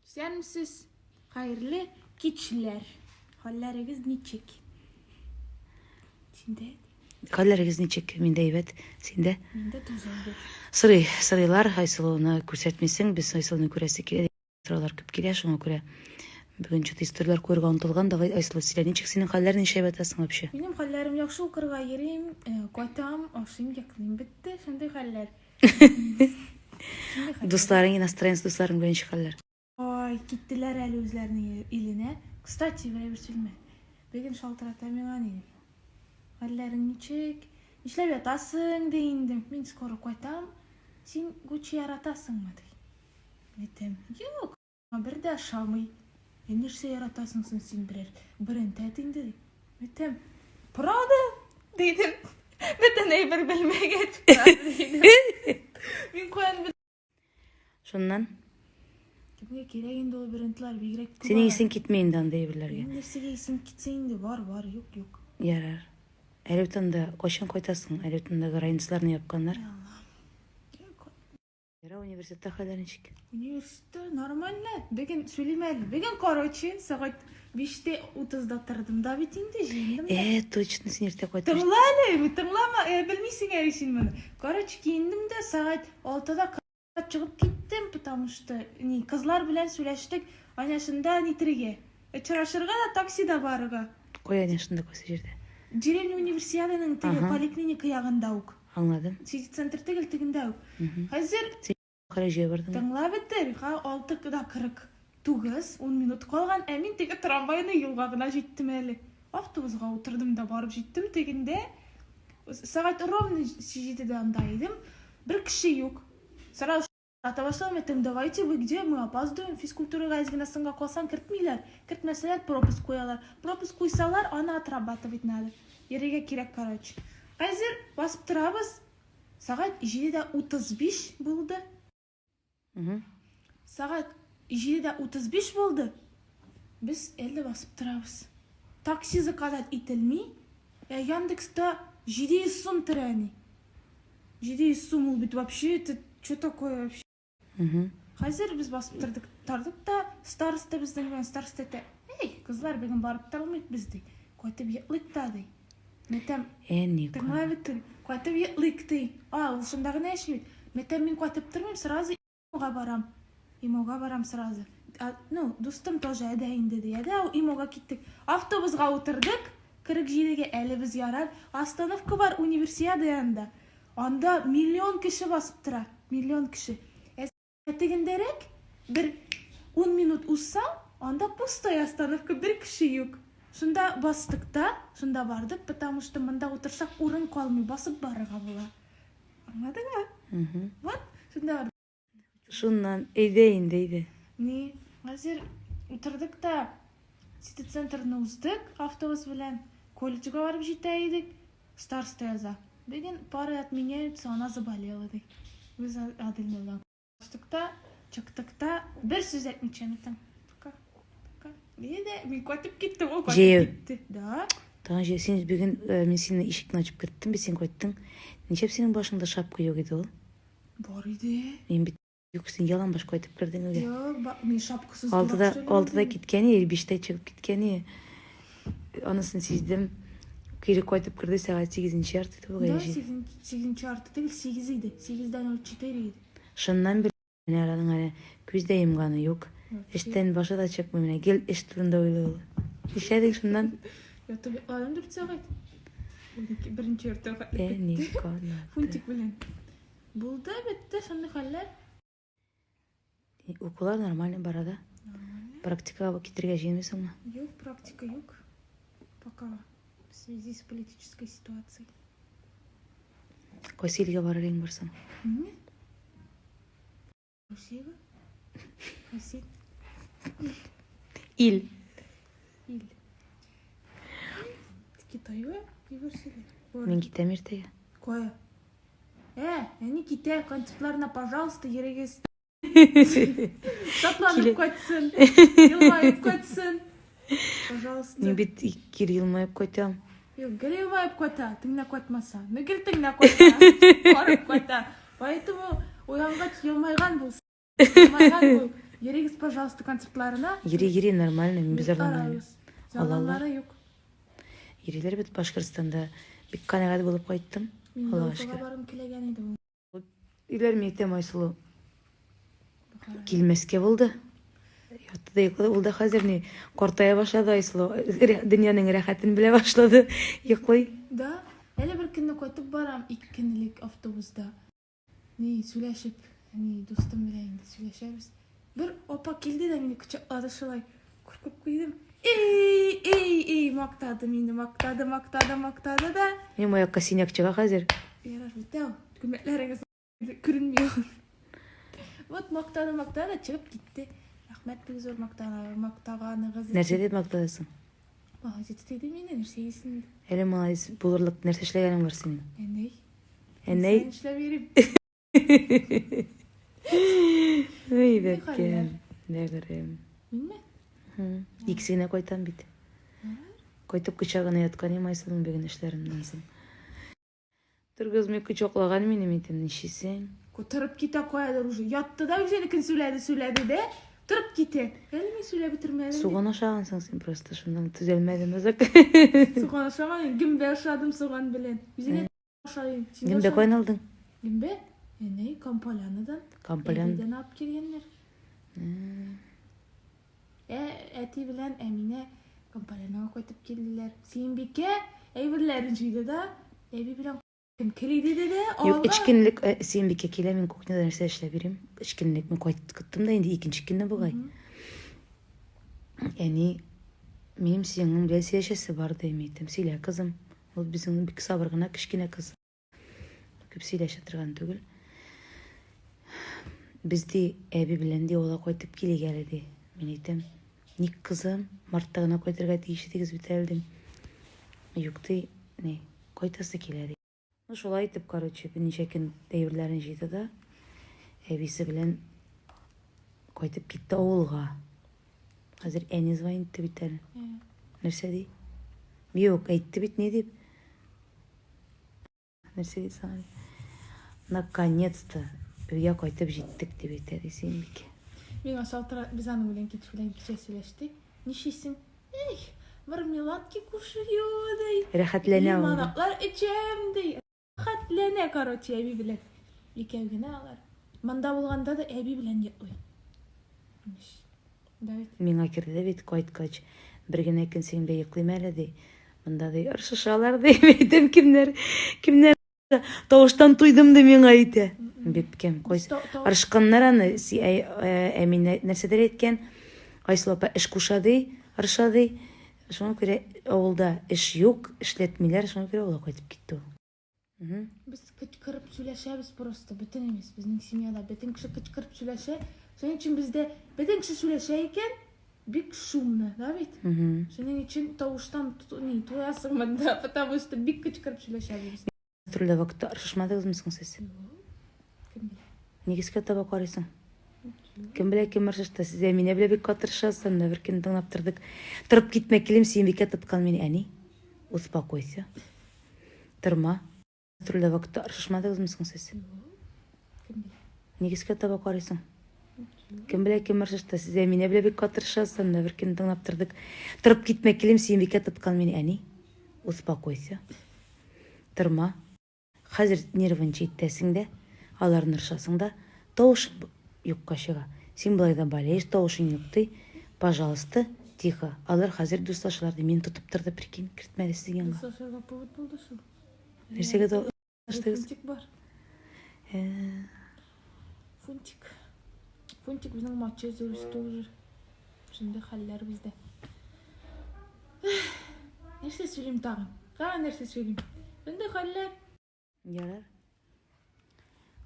Исәнмесез, хәерле кичләр. Хәлләрегез ничек? Синдә? Хәлләрегез ничек? Миндә әйбәт. Синдә? Миндә туз әйбәт. Сорый, сорыйлар, Айсылуны күрсәтмисең, без Айсылуны күрәсе килә. Сораулар күп килә, шуңа күрә бүген чут историяләр куярга онытылган. Давай, Айсылу, сөйлә, ничек синең хәлләр, ничә ятасың вообще? Минем хәлләрем яхшы, укырга йөрим, кайтам, ашыйм, йоклыйм, бетте, шундый хәлләр. Дусларың, иностранец дусларың белән ничек хәлләр? Ай, киттеләр әле үзләренең иленә. Кстати, бер әйбер сөйләмә. Бүген шалтырата миңа ни. Хәлләрең ничек? Нишләп ятасың, ди инде. Мин скоро кайтам. Син Гуччи яратасыңмы, ди. Әйтәм, юк. Бер дә ошамый. Ә нәрсә яратасың соң син берәр бренд әйт инде, ди. Әйтәм, Прада, дидем. Бөтен әйбер белмәгәч, Прада дидем. Мин каян беләм? Шуннан? Кемгә кирәк инде ул брендлар, бигрәк күп. Синең исең китми инде андый әйберләргә. Минем нәрсәгә исем китсә инде, бар, бар, юк, юк. Ярар. Әле бит анда кайчан кайтасың? Әле бит анда границаларны япканнар. Аллам. Яра, университетта хәлләр ничек? Университетта нормально. Бүген сөйлим әле. Бүген, короче, сәгать 5:30-да тордым да бит инде, җыендым да. Э, точно, син иртә кайтып. Тыңла әле, тыңлама, э, белмисең әле син моны. Короче, киендем дә сәгать 6-да чыгып киттем, потому что ни, кызлар белән сөйләштек, Аняшында нитрегә. Очрашырга да таксида барырга. Кая Аняшында, кайсы җирдә? Деревня Универсиаданың теге поликлиника ягында ук. Аңладым. Сити центр түгел, тегендә үк. Хәзер Син кая җыя бардың? Тыңла бетер, ха 6:49, 10 минут калган, ә мин теге трамвайны юлга гына җиттем әле. Автобусга утырдым да барып җиттем тегендә. Сәгать ровно 7-дә анда идем. Бер кеше юк. Сразу Ата башладым, әйтәм, давайте вы где, мы опаздываем, физкультурага әз генә соңга калсаң, кертмиләр. Кертмәсәләр, пропуск куялар. Пропуск куйсалар, аны отрабатывать надо. Йөрергә кирәк, короче. Хәзер басып торабыз. Сәгать 7:35 булды. Сәгать 7:35 булды. Без әле басып торабыз. Такси заказать ителми. Ә Яндекста 700 сум тора әни. 700 сум ул бит вообще это что такое вообще? Хәзер без басып тордык, тордык та, староста безнең белән староста әйтә, "Эй, кызлар, бүген барып тора алмыйк без" ди. Кайтып йоклыйк та ди. Мәйтәм, Әни, тыңла бит, кайтып йоклыйк ди. А, ул шунда гына яши бит. Мәйтәм, мин кайтып тормыйм, сразу ИМОга барам. ИМОга барам сразу. А, ну, дустым тоже әдә инде ди. Әдә, ИМОга киттек. Автобусга утырдык. 47-гә әле без ярар. Остановка бар Универсиада янында. Анда миллион кеше басып тора. Миллион кеше. Ә тегендәрәк бер 10 минут узсаң, анда пустой остановка, бер кеше юк. Шунда бастык та, шунда бардык, потому что монда утырсак урын калмый, басып барырга була. Аңладыңмы? Вот, шунда бардык. Шуннан, әйдә инде, әйдә. Ни, хәзер утырдык та сити-центрны уздык автобус белән, колледжга барып җитә идек. Староста яза. Бүген пары отменяются, она заболела, ди. Без Адель белән Чыктык та, чыктык та, бер сүз әйтмичә мин Пока, пока. Диде дә, мин кайтып киттем, ул кайтып Җәяү. китте. Да. Тагын җәяү. Син бүген э, мин сине ишекне ачып керттем бит, син кайттың. Нишләп синең башыңда шапка юк иде ул? Бар иде. Мин бит юк, син ялан баш кайтып кердең өйгә. Юк, ба- мин шапкасыз Алтыда, дурак, что ли, алтыда идем? киткән иде, биштә чыгып киткән иде. Анысын сиздем. Кире кайтып керде сәгать сигезенче ярты иде бугай. Да, сигезенче ярты түгел, сигез иде. 8:04 иде. Шуннан бирле менә аның әле күз дә йомганы юк. Эштән башы да чыкмый менә, гел эш турында уйлый ул. Нишләдең шуннан? Ятып йокладым 4 сәгать. 12, беренче ярты хәтле Әни бетте. канаты. Фунтик белән. Булды, бетте, шундый хәлләр. Укулар нормально бара да. Нормально. Практикага китергә җыенмыйсыңмы? Юк, практика юк. Пока в связи с политической ситуацией. Кайсы илгә барыр идең барсаң? Минме? Русиягә? Россия. Ил. Ил. Китайга җибәрсәләр. Мин китәм иртәгә. Кая? Ә, әни китә, концертларына, пожалуйста, йөрегез. Шатланып кайтсын, елмаеп кайтсын. Пожалуйста. Мин бит кире елмаеп кайтам. Юк, гел елмаеп кайта, теңлә кайтмаса. Ну, гел теңлә кайта, барып кайта. Поэтому уянгач елмайган булсын. Елмайган бул. Йөрегез, пожалуйста, концертларына. Йөри, йөри, нормально, мин зарланмыйм. Алалар. Юк. Йөриләр бит Башкортстанда. Бик канәгать булып кайттым. Мин Аллага шөкер. барым килгән идем. Өйләр мин Айсылу. Килмәскә булды. Ятты да йоклады. Ул да хәзер ни картая башлады Айсылу. Дөньяның рәхәтен белә башлады. Йоклый. Да. Әле бер көнне кайтып барам, ике көн элек автобуста. Ни, сөйләшеп, ни, дустым белән инде сөйләшәбез. Бер апа килде дә мине кочаклады шулай. Куркып куйдым. Эй, эй, эй, мактады мине, мактады, мактады, мактады да. Минем аякка синяк чыга хәзер. Ярар, бетә ул. Күлмәкләрегез күренми ул. Вот мактады, мактады, чыгып китте. Рәхмәт бик зур мактана, мактаганыгыз. Нәрсә дип мактадысың? Молодец диде мине, нәрсә дисең? Әле молодец булырлык нәрсә эшләгәнең бар синең? Әнәй. Әнәй. Сен эшләп йөрим. Ой, бәбкәм. Бәгырем. Минме? Икесе генә кайтам бит. Кайтып кочагына яткан идем Айсылуның бүген эшләремнән соң. Торгызмый кочаклаган мине әйтәм, нишисең? Торып китә каядыр уже. Ятты да үзенекен сөйләде, сөйләде дә. Торып китә. Әле мин сөйләп бетермәдем. Суган ашагансың син просто, шуннан төзәлмәдем озак. Суган ашамадым, гөмбә ашадым суган белән. Үзеңә Ашайын. Син Гөмбә каян алдың? Гөмбә? Әнәй, Камполянадан. Камполян. Әбидән алып килгәннәр. Ә, әти белән Әминә Камполянага кайтып килделәр. Сөембикә әйберләрен җыйды да, әби белән кем кили диде дә, Юк, өч көнлек э, Сөембикә килә, мин кухняда нәрсә эшләп йөрим. Өч көнлек мин кайттым да инде икенче көнне бугай. Әни, минем синең белән сөйләшәсе бар, ди, мин әйтәм, сөйлә, кызым. Ул безнең бик сабыр гына кечкенә кыз. Күп сөйләшә торган түгел. Без ди әби белән ди ола кайтып килик әле ди. Мин әйтәм, ник кызым, мартта гына кайтырга тиеш идегез бит әле дим. Юк ди, ни, кайтасы килә ди. Ну шулай итеп, короче, берничә көн әйберләрен җыйды да, әбисе белән кайтып китте авылга. Хәзер әни звонит итте бит әле. Нәрсә ди? Юк, әйтте бит ни дип. Нәрсә ди саңа? Наконец-то өйгә кайтып җиттек дип әйтә ди Сөембикә. Миңа шалтыра, без аның белән кич белән кичә сөйләштек. Нишлисең? Эх, мармеладки кушаю, ди. Рәхәтләнә ул. Лимонадлар эчәм, ди. Рәхәтләнә, короче, әби белән. Икәү генә алар. Монда булганда да әби белән йоклый. Имеш. Да бит. Миңа керде бит кайткач, бер генә көн синең белән йоклыйм әле, ди. Монда ди, ыршышалар, ди. Әйтәм, кемнәр, кемнәр тавыштан туйдым, ди, миңа әйтә. Бибкәм, кайсы. Ырышканнар аны, Әминә нәрсәдер әйткән. Айсылу апа эш куша, ди, ырыша, ди. Шуңа күрә авылда эш юк, эшләтмиләр, шуңа күрә авылга кайтып китте ул. Без кычкырып сөйләшәбез просто, бөтенебез, безнең семьяда бөтен кеше кычкырып сөйләшә. Шуның өчен бездә бөтен кеше сөйләшә икән, бик шумно, да бит? Шуның өчен тавыштан ни, туясың монда, потому что бик кычкырып сөйләшәбез. Төрле вакытта ыршышмадыгызмы соң сез? Кем белә? Ник өскә таба карыйсың? Кем белә, кем ыршышты? Сез Әминә белән бик каты ыршасыз, анда бер көн тыңлап тордык. Торып китмә, килем, Сөембикә тоткан мине. Әни, успокойся. Торма. Төрле вакытта ыршышмадыгызмы соң сез? Кем белә? Ник өскә таба карыйсың? Кем белә, кем ыршышты? Сез Әминә белән бик каты ыршасыз, анда бер көн тыңлап тордык. Торып китмә, килем, Сөембикә тоткан мине. Әни, успокойся. Торма. Хәзер нервничать итәсең дә, аларны ыршасың да, тавышың юкка чыга. Син болай да болеешь, тавышың юк ди. Пожалуйста, тихо. Алар хәзер дуслашалар ди. Мине тотып торды, прикинь, кертмәде сезнең янга. Дуслашырга повод булды шул. Нәрсәгә дуслаштыгыз? Фунтик бар. Фунтик. Фунтик безнең матчы зур тоже. Шундый хәлләр бездә. Нәрсә сөйлим тагын? Тагын нәрсә сөйлим? Шундый хәлләр. Ярар.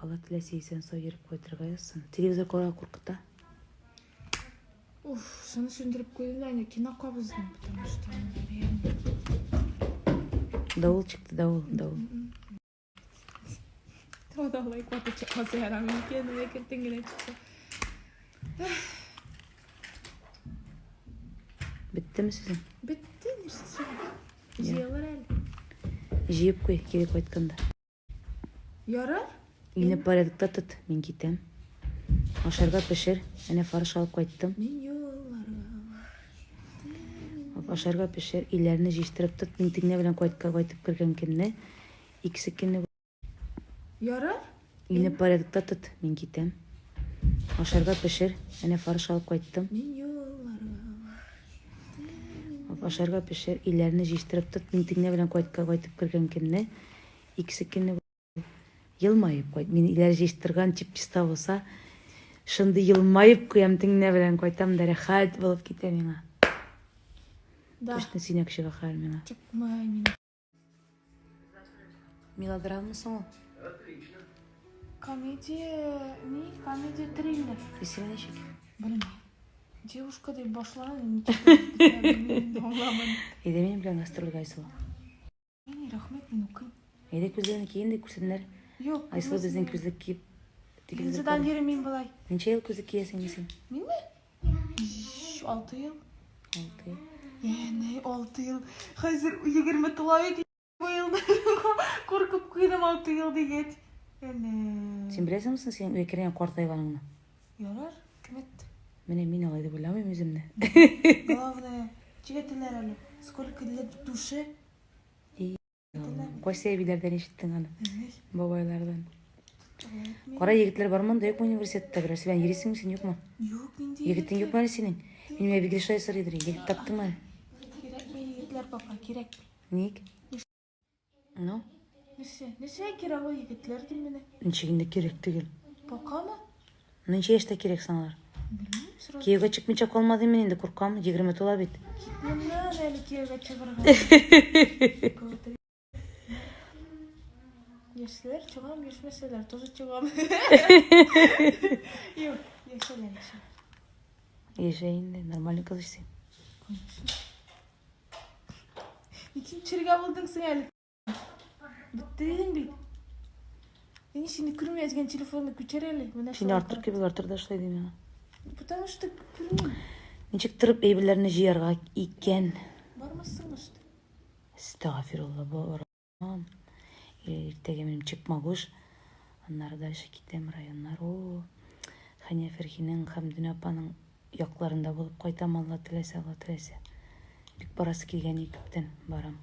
Алла теләсә исән сау йөреп кайтырга язсын. Телевизор карарга куркыта. Уф, шуны сүндереп куйдым да, инде кино кабыздым, потому что реально. Давыл чыкты, давыл, давыл. Тауда лайк ватып чыкмаса ярамый икән, әкертен генә чыкса. Беттеме сүзең? Бетте, нәрсә сөйлим? Җыялар әле. Җыеп куй, кире кайтканда. Ярар. Өйне порядокта тот, мин китәм. Ашарга пешер. Әнә фарш алып кайттым. Мин юлларга. Ашарга пешер, өйләрне җыештырып тот. Мин тегенә белән кайтка кайтып кергән көнне, икесе көнне Ярар. Өйне порядокта тот, мин китәм. Ашарга пешер. Әнә фарш алып кайттым. Мин юлларга. Ашарга пешер, өйләрне җыештырып тот. Мин тегенә белән кайтка кайтып кергән көнне, икесе көнне Елмаеп кайт. Мин иләр җыештырган чип-чиста булса, шундый елмаеп куям, теңнә белән кайтам да рәхәт булып китә миңа. Да. Точно синәк чыга хәзер миңа. Чыкмай мин. Мелодрама соң ул. Комедия, ни? Комедия триллер. Исеме ничек? Белмим. Девушка дип башлана, ничек белмим, аңламадым. Әйдә минем белән гастрольгә, Айсылу. Әни, рәхмәт, мин укыйм. Әйдә күзләрне киен дә күрсеннәр. Юк, Айсылу безнең күзлек киеп. Линзадан йөрим мин болай. Ничә ел күзлек киясең инде син? Минме? 6 ел. 6 ел. Әни, 6 ел. Хәзер 20 тула бит быел. Куркып куйдым 6 ел дигәч. Әнә. Син беләсеңме соң синең өйгә кергән картайганыңны? Ярар, кем әйтте? Менә мин алай дип уйламыйм үземне. Главное, чигәтеләр әле. Сколько лет в душе? Кайсы әбиләрдән ишеттең аны? Бабайлардан. Кара егетләр бар монда, юкмы университетта? Берәрсе белән йөрисеңме син, юкмы? Юк, нинди Егетең юкмы әле синең? Минем әби гел шулай сорыйдыр. Егет таптыңмы әле? Кирәкми егетләр пока, кирәкми. Ник? Ну? Нәрсә? Нәрсә кирәк ул егетләр дим менә. Ничек инде кирәк түгел? Покамы? Ничә яшьтә кирәк соң алар? Белмим, сразу. Кияүгә чыкмыйча калмадым мин инде, куркам, 20 тула бит. Китмәмнән әле кияүгә чыгарга. Яшьләр чыгам, яшьмәсәләр тоже чыгам. Юк, яшәләр, яшәләр. Яшә инде, нормальный кыз ич син. Конечно. Икенче булдың син әле. Бетте дидең бит. Мин сине күрмим, әзгән телефонны күчер әле. Менә Син Артур кебек, Артур да шулай ди миңа. Потому что күрмим. Ничек торып әйберләрне җыярга икән? Бармассың что? Әстәгафирулла, барам. Иртәгә минем Чекмагуш. Аннары дальше китәм районнар. О, Хәния Фәрхинең, Хәмдүнә апаның якларында булып кайтам, Алла теләсә, Алла теләсә. Бик барасы килгән иде күптән, барам.